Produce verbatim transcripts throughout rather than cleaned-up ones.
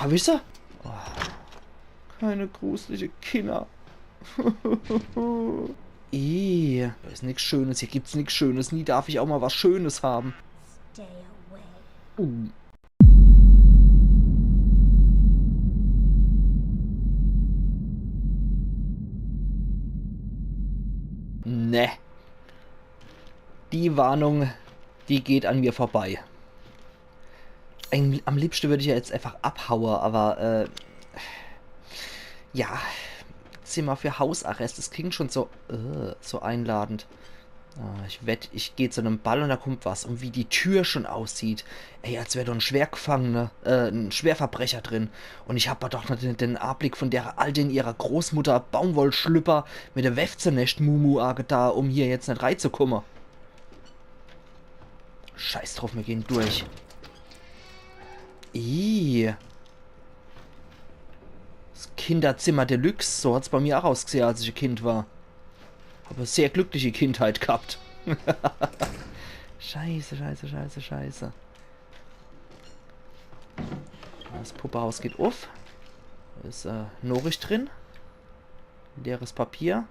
Hab ich se? Oh. Keine gruselige Kinner. Ih, do is nix Schönes. Hier gibt's nix Schönes. Nie darf ich auch mal was Schönes haben. Stay away. Uh. Ne. Die Warnung, die geht an mir vorbei. Am, am liebschte würd ich ja jetzt einfach abhaue, aber, äh, ja, Zimmer für Hausarrest, das klingt schon so, äh, so einladend. Ah, ich wett, ich geh zu nem Ball und da kommt was. Und wie die Tür schon aussieht. Ey, als wär do en Schwergefangene, äh, en Schwerverbrecher drin. Und ich hab doch noch den, den Anblick von der Alte in ihrer Großmutter Baumwollschlüpper mit der Wefzenescht-Mumu-Arge da, um hier jetzt net reizukumme. Scheiß drauf, mir gehen durch. Ih. Das Kinderzimmer Deluxe, so hat's bei mir auch ausgesehen, als ich ein Kind war. Hab e sehr glückliche Kindheit gehabt. Scheiße, scheiße, scheiße, scheiße. Das Puppehaus geht uff. Da is, äh, Nachricht drin. Leeres Papier.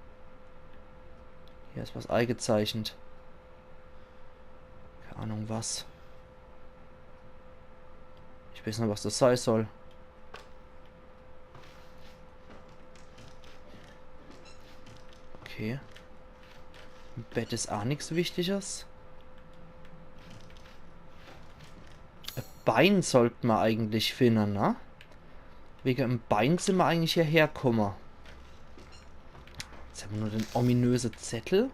Hier is was eigezeichnet. Keine Ahnung was. Ich weiß net, was das sei soll. Okay. Im Bett is auch nix Wichtiges. E Bein sollt ma eigentlich finden, ne? Wege em Bein sin ma eigentlich hierher kumme. Jetzt haben wir nur den ominöse Zettel.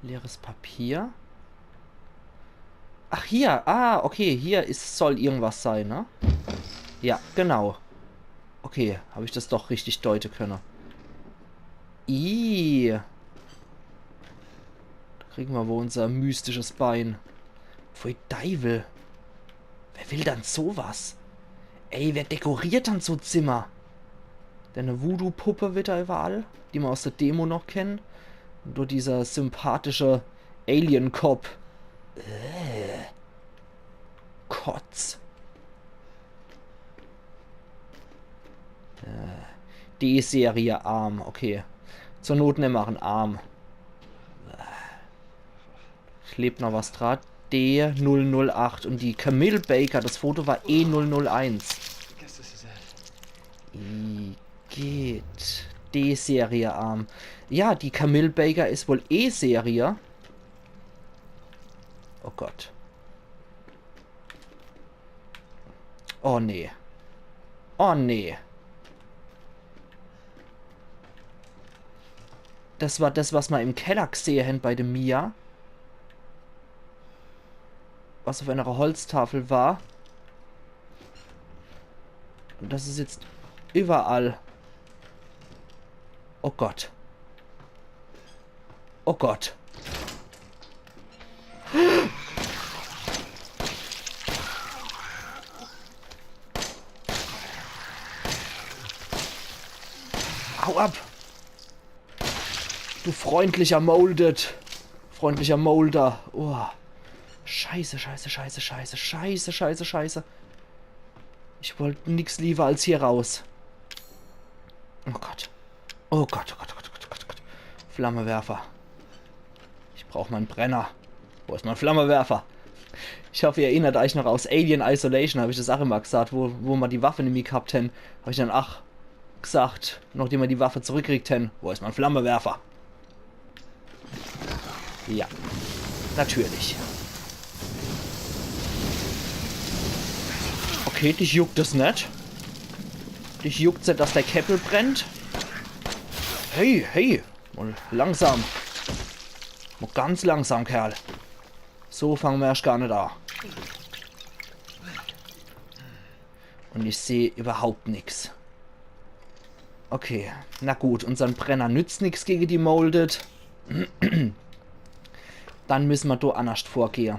Leeres Papier. Ach, hier. Ah, okay. Hier is, soll irgendwas sein, ne? Ja, genau. Okay, hab ich das doch richtig deute könne. Ih. Da kriegen wir wohl unser mystisches Bein. Pfui Deiwel. Wer will dann sowas? Ey, wer dekoriert dann so Zimmer? Denn e Voodoo-Puppe wieder überall, die ma aus der Demo noch kennen. Und nur dieser sympathische Alien-Cop. Äh. Kotz. Äh. D-Serie Arm, okay. Zur Not nemm ma en Arm. Klebt noch was dran. D null null acht und die Camille Baker, das Foto war E null null eins. Guess this is it. Igitt. D-Serie Arm. Ja, die Camille Baker is wohl E-Serie. Oh Gott. Oh nee. Oh nee. Das war das, was ma im Keller gsehe hen bei dem Mia. Was auf einer Holztafel war. Und das is jetzt überall. Oh Gott. Oh Gott. Hau ab! Du freundlicher Molded. Freundlicher Molder. Oh. Scheiße, scheiße, scheiße, scheiße. Scheiße, scheiße, scheiße. Ich wollt nix lieber als hier raus. Oh Gott. Oh Gott, oh Gott, oh Gott, oh Gott, oh Gott, oh Gott. Flammewerfer. Ich brauch mein Brenner. Wo is mein Flammewerfer? Ich hoffe, ihr erinnert euch noch, aus Alien Isolation hab ich das auch immer gesagt, wo, wo ma die Waffe nimmi gehabt hen. Hab ich dann ach gesagt, nachdem ma die Waffe zurückkriegt hen, wo is mein Flammewerfer? Ja, natürlich. Okay, dich juckt es net. Dich juckt's net, dass der Käppel brennt. Hey, hey. Mal langsam. Mal ganz langsam, Kerl. So fange ma erscht gar net a. Und ich seh überhaupt nix. Okay, na gut, unsern Brenner nützt nix gege die Molded. Dann müsse ma do annerscht vorgehe.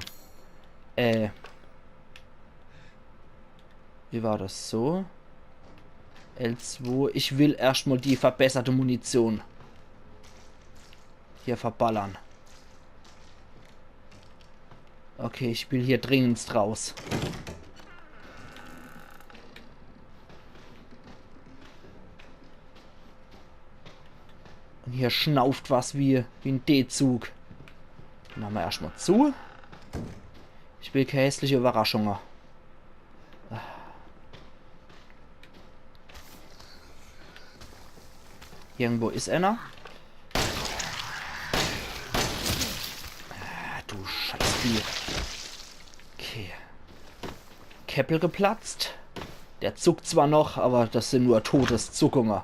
Äh. Wie war das so? L zwei. Ich will erscht mal die verbesserte Munition hier verballern. Okay, ich will hier dringendst raus. Hier schnauft was wie, wie en D-Zug. Mache mer erscht mol zu. Ich will kee hässliche Überraschunge. Irgendwo is einer. Ah, du Scheißvieh. Okay. Käppel geplatzt. Der zuckt zwar noch, aber das sin nur Todeszuckunge.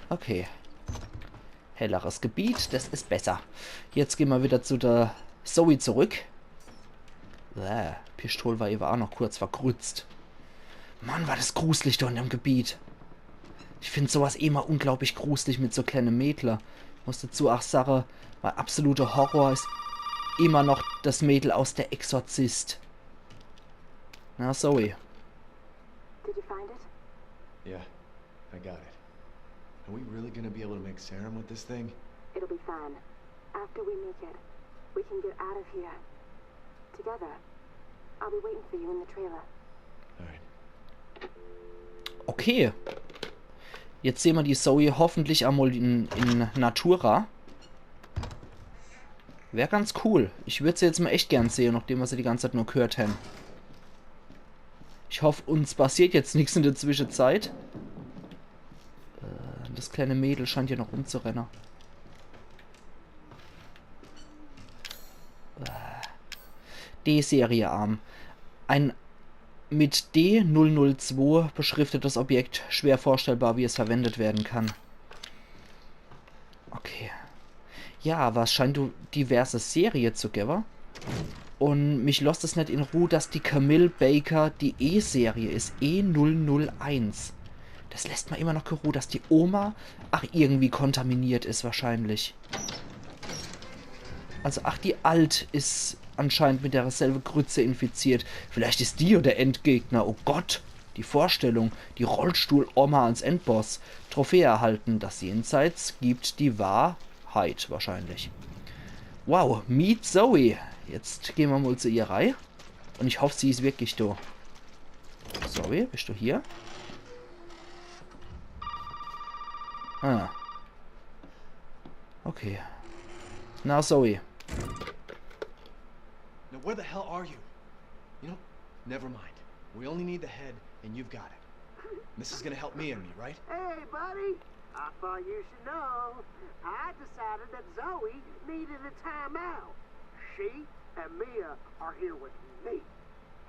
Okay. Helleres Gebiet, das is besser. Jetzt gehn mer wieder zu der Zoe zurück. Bäh, Pistol war ewe aa noch kurz verkrützt. Mann, war das gruselig do in dem Gebiet. Ich find sowas immer unglaublich gruselig mit so kleine Mädle. Muss dazu aa sage, mein absoluter Horror is immer noch das Mädel aus Der Exorzist. Na, Zoe. Did you find it? Yeah, I got it. Are we really gonna be able to make serum with this thing? It'll be fine. After we make it, we can get out of here. Together. I'll be waiting for you in the trailer. Alright. Okay. Jetzt sehn mer die Zoe hoffentlich emol in, in Natura. Wär ganz cool. Ich würd se jetzt mol echt gern sehn, nochdem mer se die ganze Zeit nur gehört hen. Ich hoff, uns passiert jetzt nix in der Zwischenzeit. Äh, das kleine Mädel scheint hier noch rumzurenne. Äh, D-Serie-Arm. Ein mit D null null zwei beschriftetes Objekt, schwer vorstellbar, wie es verwendet werden kann. Okay. Ja, awwer es scheint do diverse Serie zu gewwe. Un mich losst es net in Ruh, dass die Camille Baker die E-Serie is. E null null eins. Das lässt mer immer noch kee Ruh, dass die Oma ach irgendwie kontaminiert is wahrscheinlich. Also, ach, die Alt is anscheinend mit derselbe Grütze infiziert. Vielleicht is die jo der Endgegner. Oh Gott, die Vorstellung. Die Rollstuhl-Oma als Endboss. Trophäe erhalten. Das Jenseits gibt die Wahrheit wahrscheinlich. Wow, meet Zoe. Jetzt gehn mer mol zu ihr rei. Un ich hoff, sie is wirklich do. Zoe, bist du hier? Ah. Okay. Na, Zoe. Now, where the hell are you? You know, never mind. We only need the head, and you've got it. This is gonna help Mia and me, right? Hey, buddy. I thought you should know. I decided that Zoe needed a timeout. She and Mia are here with me.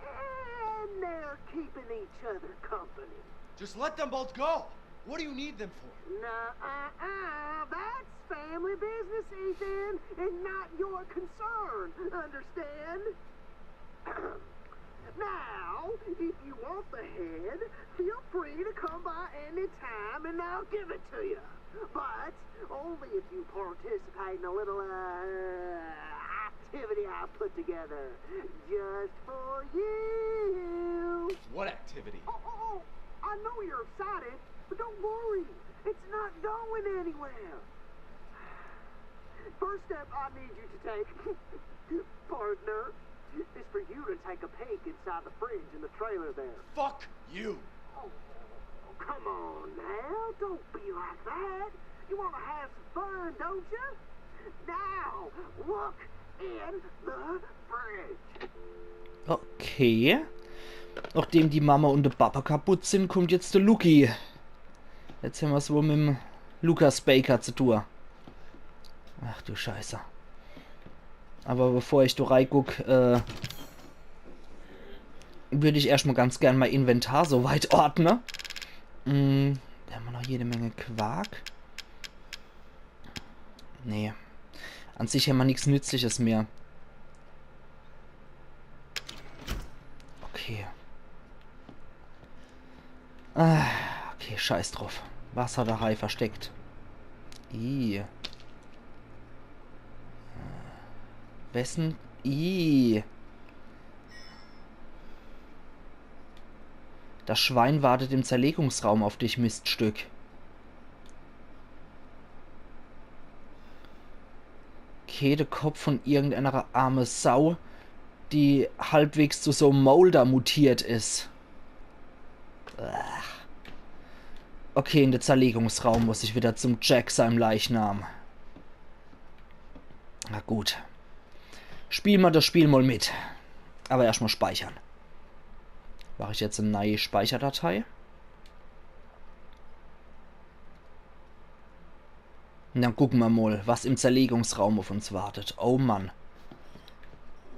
And they're keeping each other company. Just let them both go. What do you need them for? Nuh-uh-uh. That's family business, Ethan, and not your concern. Understand? Now, if you want the head, feel free to come by any time and I'll give it to you. But only if you participate in a little, uh, activity I put together just for you. What activity? Oh, oh, oh, I know you're excited, but don't worry. It's not going anywhere. First step I need you to take, partner, is for you to take a peek inside the fridge in the trailer there. Fuck you! Oh, come on now. Don't be like that. You want to have some fun, don't you? Now, look in the fridge. Okay. Nochdem die Mama un de Papa kaputt sin, kummt jetzt de Lucky. Jetzt hämmer's wohl mit'm Lucas Baker zu tun. Ach du Scheiße. Awwer bevor ich do reiguck, äh, würd ich erscht mol ganz gern mei Inventar so weit ordne. Hm, do hämmer noch jede Menge Quark. Nee. An sich hämmer nix Nützliches mehr. Okay. Ah, okay, scheiß druff. Was hat er hei versteckt? Ih. Wessen? Ih. Das Schwein wartet im Zerlegungsraum auf dich, Miststück. Okay, de Kopf von irgendeiner arme Sau, die halbwegs zu so Molder mutiert is. Ach. Okay, in de Zerlegungsraum muss ich wieder zum Jack seinem Leichnam. Na gut. Spiel ma das Spiel mal mit. Aber erstmal speichern. Mach ich jetzt e neie Speicherdatei. Na, gucke ma mal, was im Zerlegungsraum auf uns wartet. Oh Mann.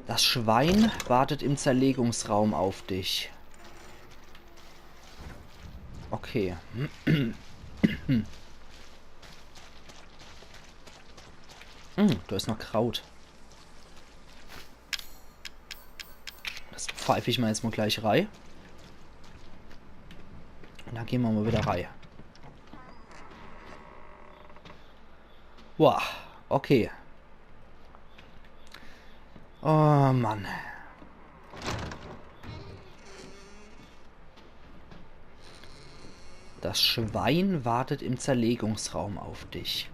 Das Schwein wartet im Zerlegungsraum auf dich. Okay. Hm, da is noch Kraut. Das pfeif ich ma jetzt mal gleich rei. Und dann gehn ma mal wieder rei. Boah, okay. Oh Mann. Das Schwein wartet im Zerlegungsraum auf dich.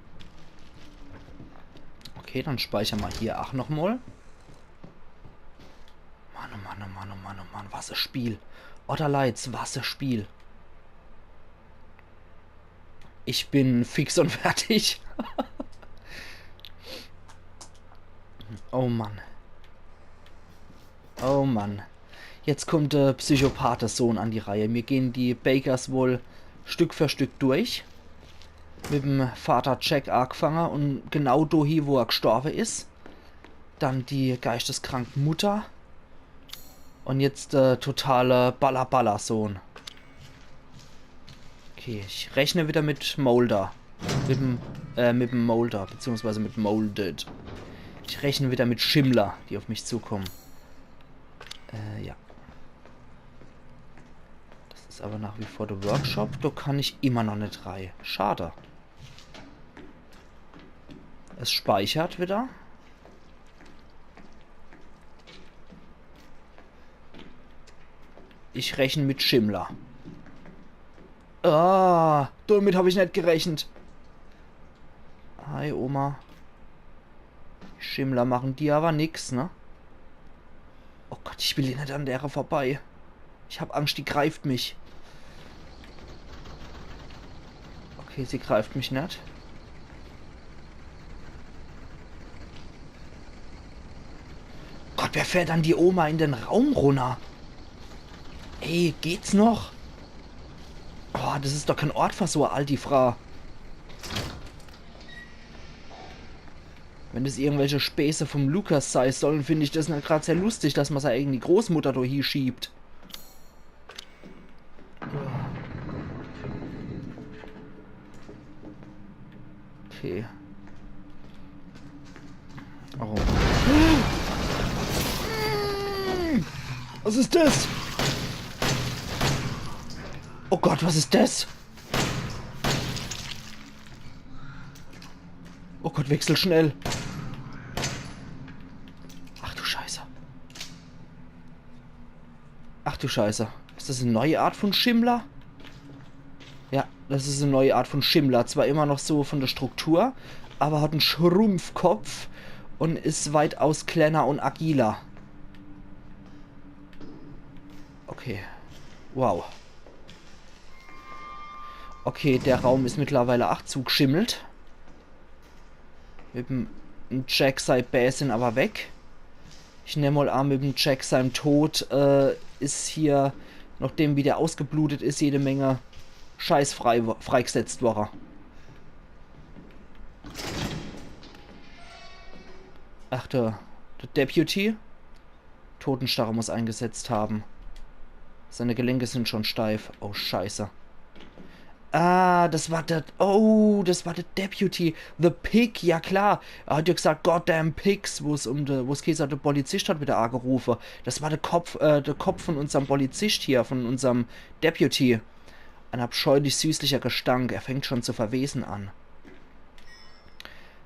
Okay, dann speichern ma hier ach noch mal. Mann, oh Mann, oh Mann, oh Mann, oh Mann, was e Spiel. Other Lights, was e Spiel. Ich bin fix und fertig. Oh Mann. Oh Mann. Jetzt kommt der Psychopathe-Sohn an die Reihe. Mir gehen die Bakers wohl Stück für Stück durch. Mit dem Vater Jack agefange und genau dohi, wo er gestorbe is. Dann die geisteskranke Mutter. Und jetzt der totale Balla-Balla-Sohn. Okay, ich rechne wieder mit Moulder. Mit dem, äh, mit dem Moulder, beziehungsweise mit Molded. Ich rechne wieder mit Schimmler, die auf mich zukommen. Äh, ja. Das is aber nach wie vor der Workshop. Da kann ich immer noch net rei. Schade. Es speichert wieder. Ich rechne mit Schimmler. Ah, damit hab ich net gerechnet. Hi, Oma. Die Schimmler machen dir aber nix, ne? Oh Gott, ich will hier net an dere vorbei. Ich hab Angst, die greift mich. Okay, sie greift mich net. Gott, wer fährt dann die Oma in den Raum runner? Ey, geht's noch? Oh, das is doch kein Ort für so e alti Frau. Wenn das irgendwelche Späße vom Lucas sei sollen, find ich das net grad sehr lustig, dass ma sei eigeni Großmutter do hieschiebt. Okay. Oh. Was is das? Oh Gott, was is das? Oh Gott, wechsel schnell. Ach du Scheiße. Ach du Scheiße. Is das e neie Art von Schimmler? Ja, das is e neie Art von Schimmler. Zwar immer noch so von der Struktur, aber hat en Schrumpfkopf und is weitaus kleiner und agiler. Okay. Wow. Okay, der Raum is mittlerweile ach zugschimmelt. Mit dem Jack sei Bää sin aber weg. Ich nemm mal an, mit dem Jack seinem Tod, äh, is hier, nachdem wie der ausgeblutet is, jede Menge Scheiß frei, freigesetzt worre. Ach, der, der Deputy. Totenstarre muss eingesetzt haben. Seine Gelenke sind schon steif. Oh, Scheiße. Ah, das war der, oh, das war der Deputy. The Pig, ja klar. Er hat ja gesagt, „Goddamn Pigs“, wo's um de, wo's gehieß, der Polizist hat wieder angerufen. Das war der Kopf, äh, der Kopf von unserem Polizist hier, von unserem Deputy. Ein abscheulich süßlicher Gestank. Er fängt schon zu verwesen an.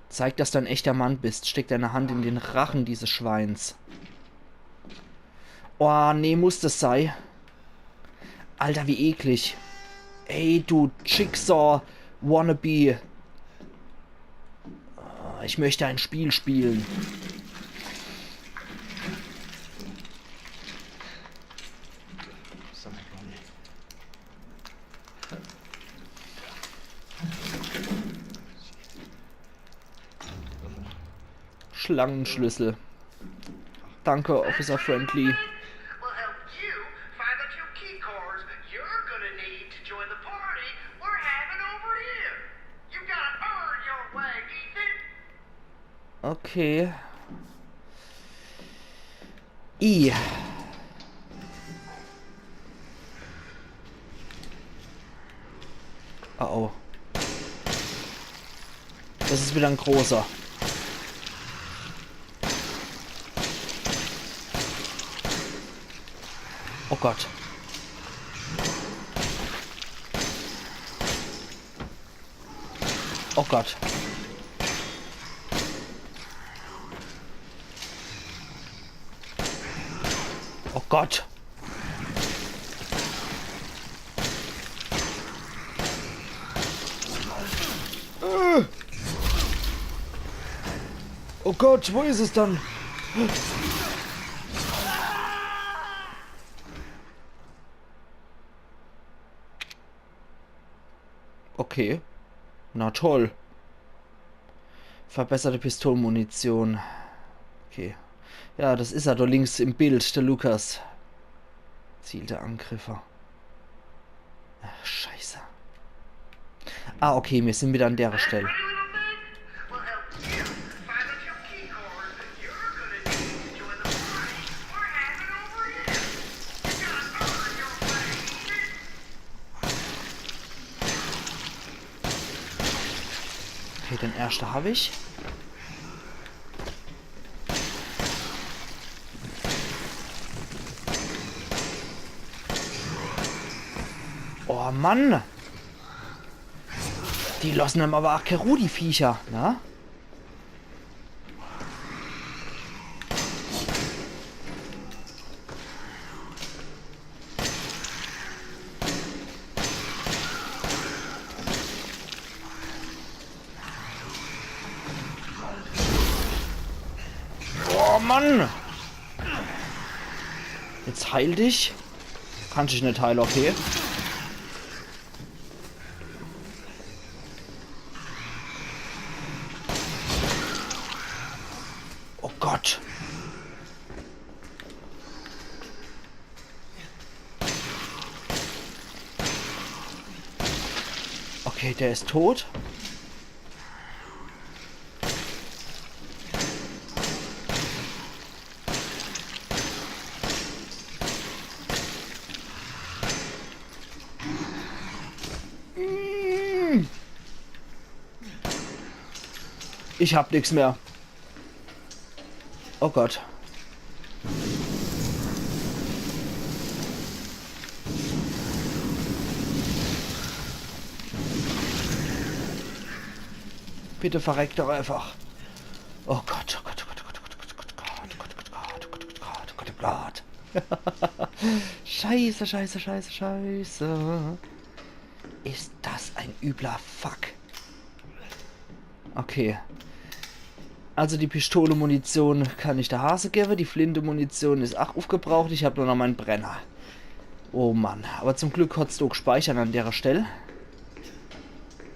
„Zeig, dass du ein echter Mann bist. Steck deine Hand in den Rachen dieses Schweins.“ Oh, nee, muss das sei? Alter, wie eklig. Ey, du Jigsaw-Wannabe. Ah, ich möchte ein Spiel spielen. Schlangenschlüssel. Danke, Officer Friendly. We'll help you find the two key cards you're gonna need to join the party we're having over here. You gotta earn your way, Ethan. Okay. I. Oh oh. Das is wieder en großer. Oh Gott. Oh Gott. Oh Gott. Äh. Oh Gott, wo is es dann? Okay. Na toll. Verbesserte Pistolenmunition. Okay. Ja, das is er do links im Bild, der Lukas. Ziel der Angriffe. Ach, Scheiße. Ah, okay, mir sin wieder an dere Stell. We'll help you find the two key cards you're gonna need to join the party we're having over here. You gotta earn your way, Ethan. Okay, den erschte hab ich. Oh Mann! Die lossen em aber ach kee Ruh, die Viecher, ne? Oh Mann! Jetzt heil dich. Kann ich net heile, okay. Oh Gott. Okay, der is tot. Ich hab nix mehr. Oh Gott. Bitte verreck doch einfach. Oh Gott, oh Gott, oh Gott, oh Gott, oh Gott, oh Gott, oh Gott, oh Gott, oh Gott, oh Gott, oh Gott, oh Gott, oh Gott, oh Gott. Scheiße, scheiße, scheiße, scheiße. Is das en übler Fuck. Okay. Also die Pistole-Munition kann ich de Hase gewwe. Die Flinte-Munition is ach ufgebraucht. Ich hab nur noch mein Brenner. Oh Mann. Aber zum Glück hot's doch gespeichert an dere Stell.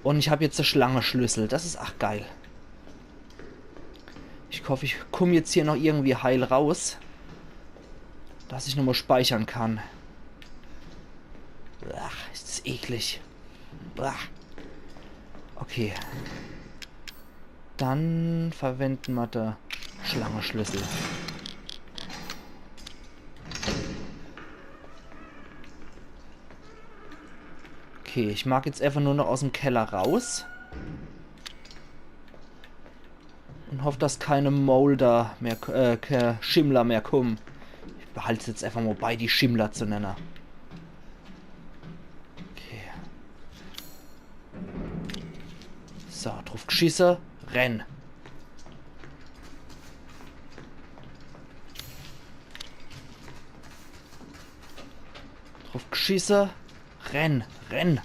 Un ich hab jetzt de Schlangeschlüssel. Das is ach geil. Ich hoff, ich kumm jetzt hier noch irgendwie heil raus. Dass ich nochmal speichern kann. Ach, is das eklig. Bah. Okay. Dann verwenden mer de Schlangeschlüssel. Okay, ich mag jetzt einfach nur noch aus'm Keller raus. Un hoff, dass keine Moulder mehr, äh, keine Schimmler mehr kummen. Ich behalt's jetzt einfach mal bei, die Schimmler zu nenne. Okay. So, druf gschisse. Renn. Druf gschisse. Renn, renn.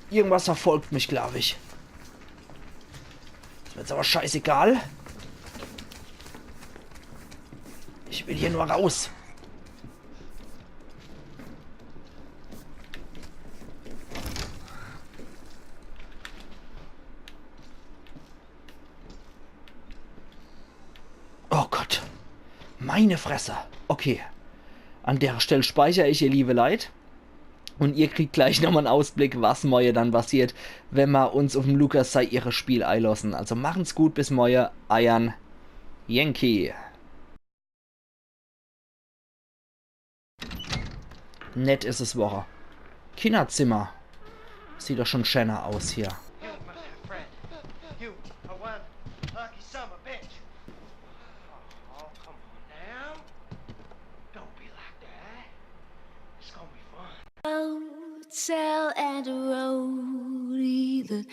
Irgendwas verfolgt mich, glaub ich. Is mir jetzt aber scheißegal. Ich will hier nur raus. Oh Gott. Meine Fresse. Okay. An der Stell speicher ich, ihr liebe Leit. Und ihr kriegt gleich nochmal en Ausblick, was morje dann passiert, wenn mer uns uffm Lukas sei irres Spiel eilossen. Also machen's gut, bis morje, eiern Yankee. Nett is es worre. Kinnerzimmer. Sieht doch schon schöner aus hier. You, my friend. You are one lucky son of a bitch. Oh, come on now. Don't be like that. It's gonna be fun. Hotel and a roadie that